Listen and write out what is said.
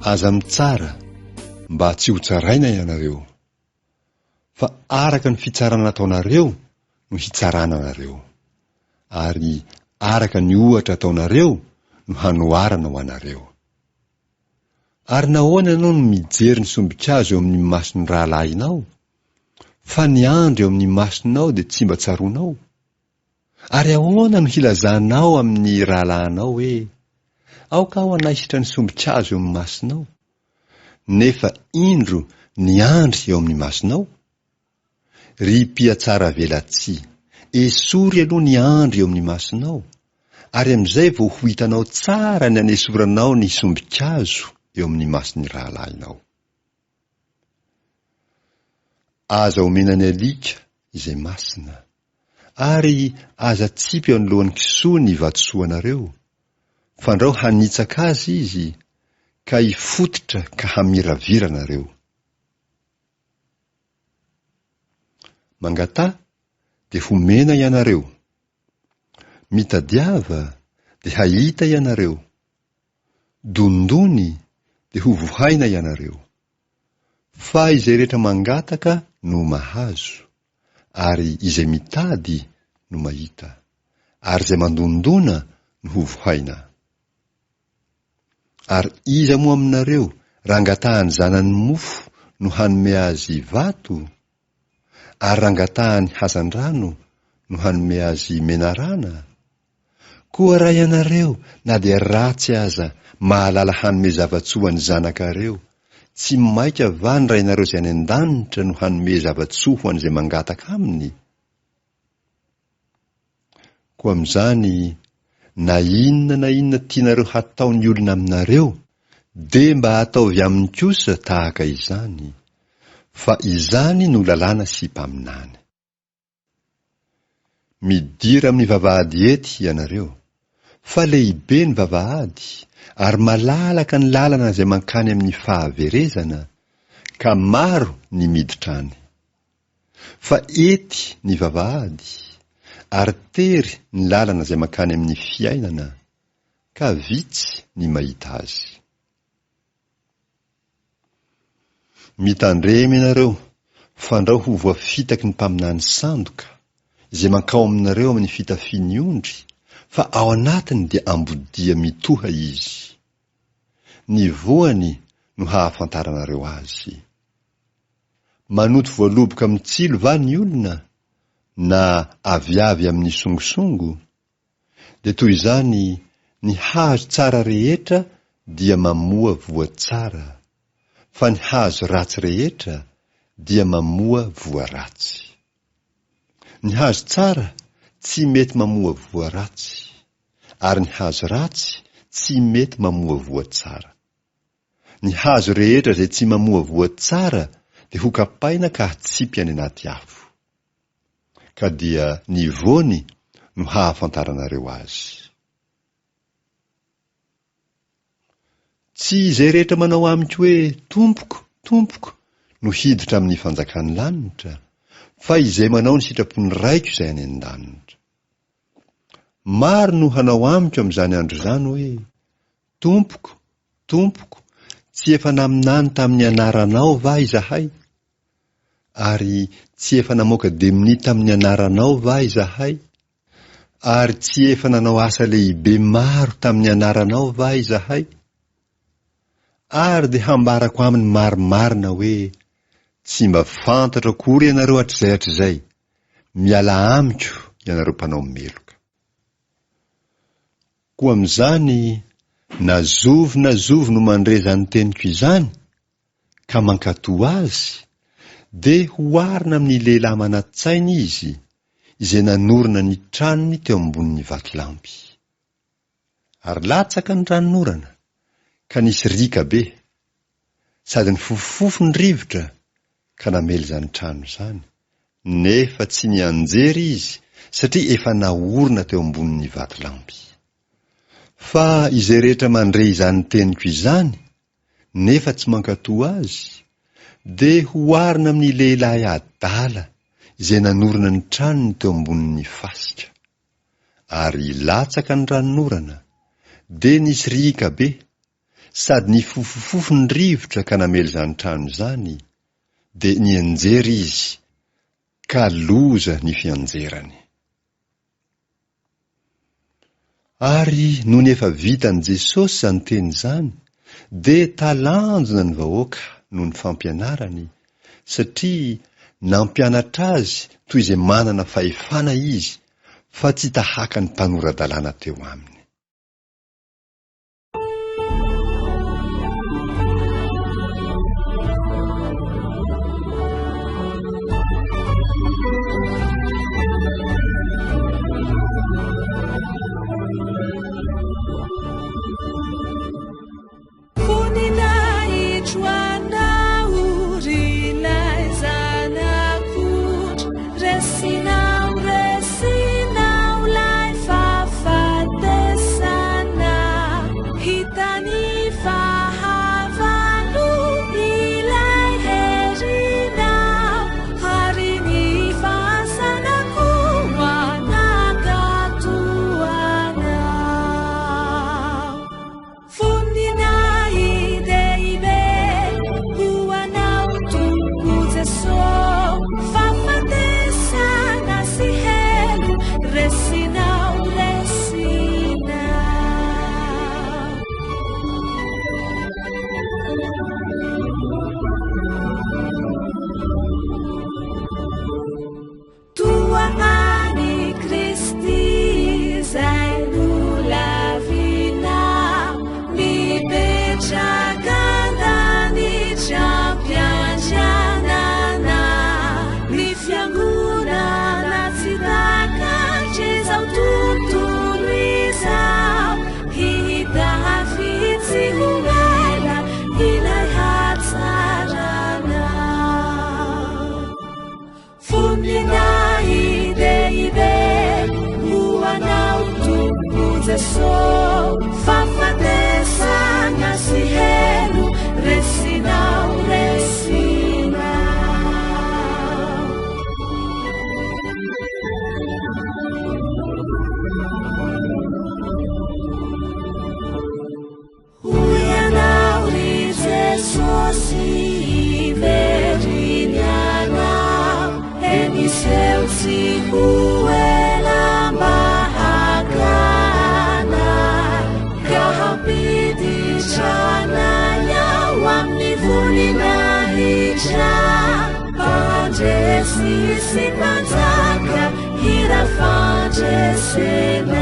Aza mitsara, mba tsy hotsaraina ianareo. Fa araka ny fitsarana ataonareo no hitsarana anareo, ary araka ny ohatra ataonareo no hanoharana ho anareo. Ary nahoana ianao no mijery ny sombin-kazo eo amin'ny mason'ny rahalahinao, fa ny andry eo amin'ny masonao dia tsy mba tsaroanao? Ary ahoana no hilazanao amin'ny rahalahinao hoe, Aoka aho hanaisotra ny sombin-kazo eo amin'ny masonao, nefa indro ny andry eo amin'ny masonao? Ry mpihatsaravelatsihy, esory aloha ny andry eo amin'ny masonao, ary amin'izay vao ho hitanao tsara ny hanesoranao ny sombin-kazo eo amin'ny mason'ny rahalahinao. Aza omena ny alika izay masina, ary aza atsipy eo anoloan'ny kisoa ny vatosoanareo, fandrao hanitsaka azy izy, ka hifototra ka hamiravira anareo. Mangataha, dia homena ianareo. Mitadiava, dia hahita ianareo. Dondony, dia ho vohaina ianareo. Fa izay rehetra mangataka no mahazo, ary izay mitady no mahita, ary izay mandondona no ho vohaina. Ary iza moa aminareo raha angatahan'ny zanany mofo no hanome azy vato? Ary raha angatahany hazandrano no hanome azy menarana? Koa raha ianareo, na dia ratsy aza, mahalala hanome zava-tsoa ho an'ny zanakareo, tsy mainka va ny Rainareo izay any an-danitra no hanome zava-tsoa ho an'izay mangataka aminy? Koa amin'izany, na inona na inona tianareo hataon'ny olona aminareo, dia mba ataovy aminy kosa tahaka izany, fa izany no lalàna sy mpaminany. Midira amin'ny vavahady ety ianareo, fa lehibe ny vavahady, ary malalaka ny lalana izay mankany amin'ny fahaverezana, ka maro ny miditra any. Fa ety ny vavahady, ary tery ny lalana izay mankany amin'ny fiainana, ka vitsy ny mahita azy. Mitandrema ianareo, fandrao ho voafitaky ny mpaminany sandoka, izay mankao aminareo amin'ny fitafian'ny ondry, fa ao anatiny dia ambodia mitoha izy. Ny voany no hahafantaranareo azy. Manoto voaloboka amin'ny tsilo va ny olona, na aviavy amin'ny songosongo? Dia toy izany ny hazo tsara rehetra dia mamoa voa tsara, fa ny hazo ratsy rehetra dia mamoa voa ratsy. Ny hazo tsara tsy mety mamoa voa ratsy, ary ny hazo ratsy tsy mety mamoa voa tsara. Ny hazo rehetra izay tsy mamoa voa tsara dia hokapaina ka hatsipy any anaty afo. Ka dia ny voany no hahafantaranareo azy. Tsy izay rehetra manao amiko hoe, Tompoko, Tompoko, no hiditra amin'ny fanjakan'ny lanitra, fa izay manao ny sitrapon'ny Raiko izay any an-danitra. Maro no hanao amiko amin'izany andro izany hoe, Tompoko, Tompoko, tsy efa naminany tamin'ny anaranao va izahay? Ary tsy efa namoaka demonia tamin'ny anaranao va izahay? Ary tsy efa nanao asa lehibe maro tamin'ny anaranao va izahay? Ary dia hambarako aminy marimarina hoe, Tsy mba fantatro akory ianareo hatrizay hatrizay, mialà amiko ianareo mpanao meloka. Koa amin'izany, na zovy na zovy no mandre izany teniko izany, ka mankatò azy, dia hoharina amin'ny lehilahy manan-tsaina izy, izay nanorina ny tranony teo ambonin'ny vatolampy. Ary latsaka ny ranonorana, ka nisy riaka be, sady nifofofofo ny rivotra, ka namely izany trano izany, nefa tsy nianjera izy satria efa naorina teo ambonin'ny vatolampy. Fa izay rehetra mandre izany teniko izany nefa tsy mankatò azy, dia hoharina amin'ny lehilahy adala izay nanorina ny tranony teo ambonin'ny fasika. Ary latsaka ny ranonorana, dia nisy riaka be. sady nifofofofo ny rivotra ka namely izany trano izany, dia nianjera izy, ka loza ny fianjerany. Ary nony efa vitan'i Jesosy izany teny izany, dia talanjona ny vahoaka noho ny fampianarany, satria nampianatra azy toy izay manana fahefana izy, fa tsy tahaka ny mpanora-dalàna teo aminy. Voninahitro anao ry ilay zanak'ondry, resinao, resinao lay fahafatesana. Hitan'ny fahavalo ilay herinao, ary ny fasana koa nankatoanao. Voninahi-dehibe ho anao Tompo Jeso, fahafatesana sy helo resinao, resinao. Toa an'i Kristy izay nolavina, mipetraka an-danitra am-piandrianana. Ny fiangonana tsy takatr'izao tontolo izao, hitafy tsy ho ela ilay hatsarana. Voninahi-dehibe ho anao Tompo Jeso, fahafatesana sy helo resinao, resinao. Hoy ianao ry Jesosy hiverina ianao, eny hiseho tsy ho ela mba hakana, ka hampiditra anay ao amin'ny voninahitra, Mpandresy sy Mpanjaka, hira fandresena.